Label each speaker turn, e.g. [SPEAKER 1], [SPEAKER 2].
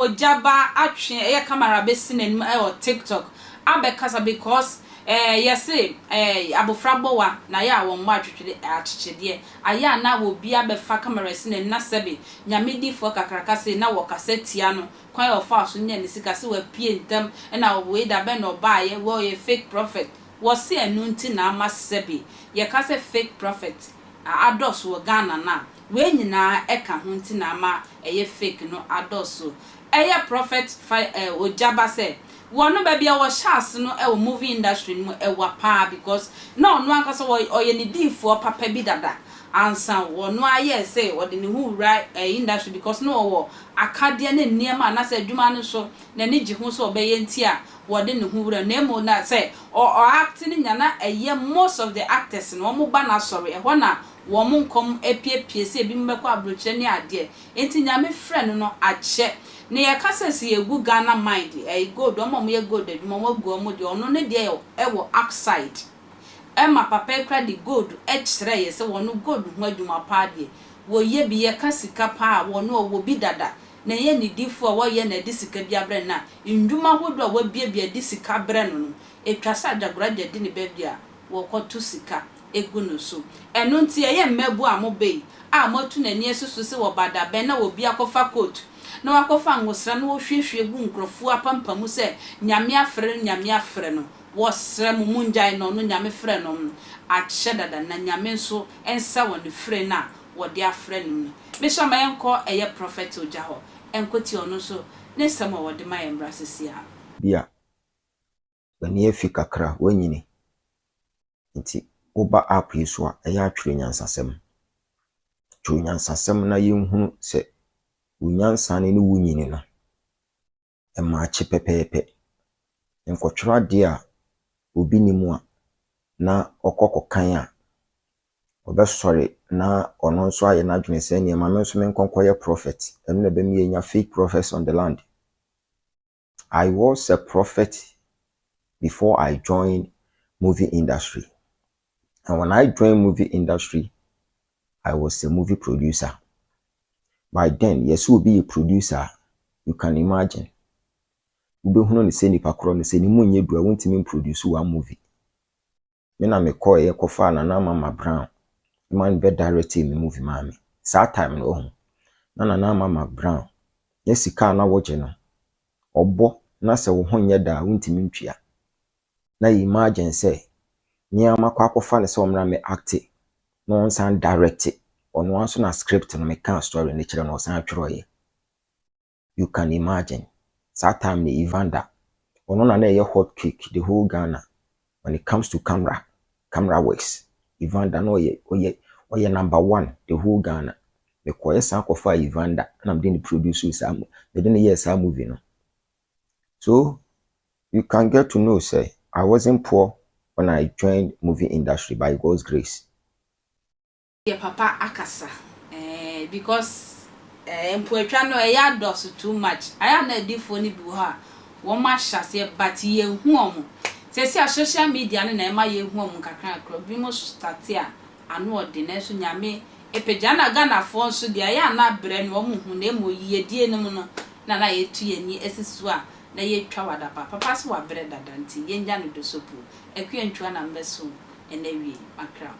[SPEAKER 1] Ogyaba atwe ɛyɛ camera bɛsi n'anim ɛwɔ TikTok abɛkasa because yɛse abofra bɔ wa na ayɛ a wɔmmɔ atwetwede akyekyedeɛ. Ayɛ a na obi abɛfa camera asi n'anim na sɛbe Nyame difoɔ kakraka sei na wɔkasa tia no kwan a ɔfaa so nyaa ne sika sɛ wapue ntɛm ɛna wei da bɛn na ɔbaeɛ wei ɔyɛ fake prophet. Wɔse ɛno nti na ama sɛbe yɛka sɛ fake prophet adɔɔso wɔ Ghana no a, wei nyinaa ɛka ho nti na ama ɛyɛ fake no adɔɔso. Ɛyɛ prophet fa Ogyaba sɛ wɔno baabi a wɔhyɛ ase no ɛwɔ movie industry no mu ɛwa paa because na ɔno ankasa ɔyɛ ne diifoɔ papa bi dada ansa wɔno ayɛɛ sɛ ɔde ne ho wura industry because na ɔwɔ akadeɛ ne nneɛma anaasɛ adwuma no so n'ani gye ho sɛ ɔbɛyɛ nti a wɔde ne ho wura. Na mmom na sɛ ɔact no nya na ɛyɛ most of the actors no wɔn ba n'asɔre ɛhɔ na wɔn nkɔm apiepie sɛ ebi bɛkɔ aburokyerɛ ne adeɛ. Nti Nyame frɛ no akyɛ na yɛka sɛ yɛgu Ghana mine ɛyɛ gold, wɔn a wɔyɛ gold adwuma wɔn agu wɔn deɛ, ɔno ne deɛ ɛwɔ outside ɛma papa ekura de gold ɛkyerɛ yɛ sɛ wɔn gold ho adwuma paa deɛ wɔyɛ bi. Yɛka sika paa, wɔn ɔwɔ bi dada na ɛyɛ ne difoɔ a wɔyɛ na ɛde sika bi abrɛ no a ndwuma ahodoɔ a wabiabia de sika brɛ no etwa sɛ Ajagoraja di ne baabi a wɔkɔto sika egu no so. Ɛno nti ɛyɛ mmɛbo a mobɛ yi a moatu n'ani asusu sɛ wɔba dabɛn na obi akɔfa coat na wakɔfa ngosra na wɔhwiehwie gu nkurɔfoɔ apampamu sɛ Nyame afrɛ no, Nyame afrɛ no. Wɔsrɛ mo, mu ngyae no. Ɔno Nyame frɛ no akyɛ dada na Nyame nso nsa wɔ ne frɛ no a wɔde afrɛ no. Mesɛ ma yɛnkɔ ɛyɛ Prophet Ogya hɔ ɛnkɔtie ɔno nso ne nsɛm a wɔde ma yɛn mmra sisi a.
[SPEAKER 2] Bi a w'ani afi kakra, woanyini nti woba app yi so a, ɛyɛ atwerɛ nyansasɛm. Twerɛ nyansasɛm na yɛnhunu sɛ wo nyansa no ne wo nyini no ɛmaakye pɛpɛɛpɛ. Nkɔtwerɛ adeɛ a obi nim a na ɔkɔ kɔkan a ɔbɛsɔre na ɔno nso ayɛ n'adwene sɛ nneɛma me nso menkɔ nkɔyɛ prophet. Ɛno na ɛbɛma yɛanya fake prophets on the land. I was a prophet before I joined movie industry. And when I joined movie industry, I was a movie producer. By then, yes, will be a producer. You can imagine. Wobɛhunu no sɛ nipa korɔ no sɛ ne mu nyɛ du a wontumi produce one movie. Me na mekɔeɛ kɔfaa Nana Mama Brown ma no bɛ direct me movie maa me. Saa time no ɔho na Nana Mama Brown na sika a na wɔgye no ɔbɔ na sɛ wo ho nyɛ da a wontumi ntua. Na imagine sɛ nneɛma kɔ akɔfa no sɛ ɔmmra me act na ɔnsan direct, ɔno ara nso na script no mekaa story no kyerɛ no ɔsan twerɛeɛ. You can imagine. Saa time no Evander ɔno na na ɛyɛ hot cake the whole Ghana when it comes to camera works. Evander na ɔyɛ number one the whole Ghana. Mekɔɛ san kɔfaa Evander na mede no produce saa, mede no yɛɛ saa movie no. So you can get to know say I wasn't poor when I joined movie industry by God's grace.
[SPEAKER 1] Yɛ papa akasa because mpoatwa no ɛyɛ adɔso too much. Ayɛ na adiifoɔ no bi wɔ hɔ a wɔn ahyɛ aseɛ but yɛnhu wɔn sɛsi a social media no na ɛma yɛhu wɔn kakra kakra. Bi mo start a ano ɔde nanso Nyame epagya na Ghanafoɔ nso deɛ ɛyɛ ana brɛ no wɔn hu na emu yiedie no mu no na yɛtu yɛn ani asi so a na yɛtwa wadapa papa so wabrɛ dada nti yɛnya no do so po akua ntwa na mbɛso ɛna wie makra.